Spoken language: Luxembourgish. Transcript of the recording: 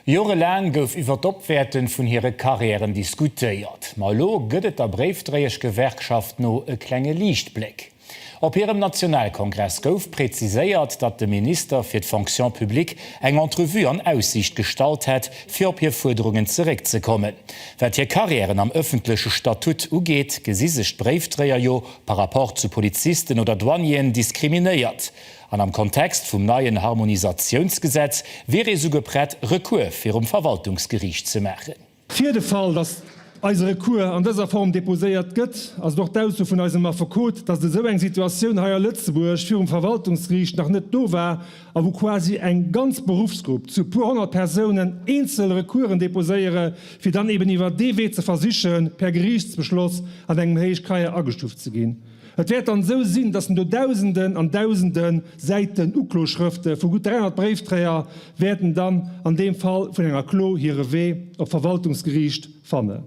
Jorelaang gouf iwwer d'Opwäerte vun hire Karriären diskutéiert. Ma elo gëtt et der Bréifdréieschgewerkschaft no e klenge Liichtbléck. Op hirem Nationalkongress gouf präziséiert, datt de Minister fir d'Fonction publique eng Entrevue an Aussiicht gestallt hätt, fir op hir Fuerderungen zeréckzekommen. Wat hir Karriären am ëffentleche Statut ugeet, gesi sech d'Bréifdréier jo par rapport zu Polizisten oder Douanieren diskriminéiert. An am Kontext vum neien Harmonisatiounsgesetz wier ee souguer prett, Recours virum Verwaltungsgeriicht ze maachen. Fir de Fall, datt eise Recours an dëser Form deposéiert gëtt, ass et och d'Ausso vun eisem Affekot, datt esou eng Situatioun hei a Lëtzebuerg virum Verwaltungsgeriicht nach net do war a wou quasi eng ganz Beruffsgrupp zu e puer 100 Persounen eenzel Recoursen deposéiere fir dann eben iwwer dee Wee ze versichen, per Geriichtsbeschloss an engem héich Carrière agestuuft ze ginn. Et wäert dann esou sinn, dass no Dausenden an Dausende Säiten Ukloschrëfte vu gutt 300 Bréifträger wäerten dann an deem Fall vun enger Klo hire Wee op d'Verwaltungsgeriicht fannen.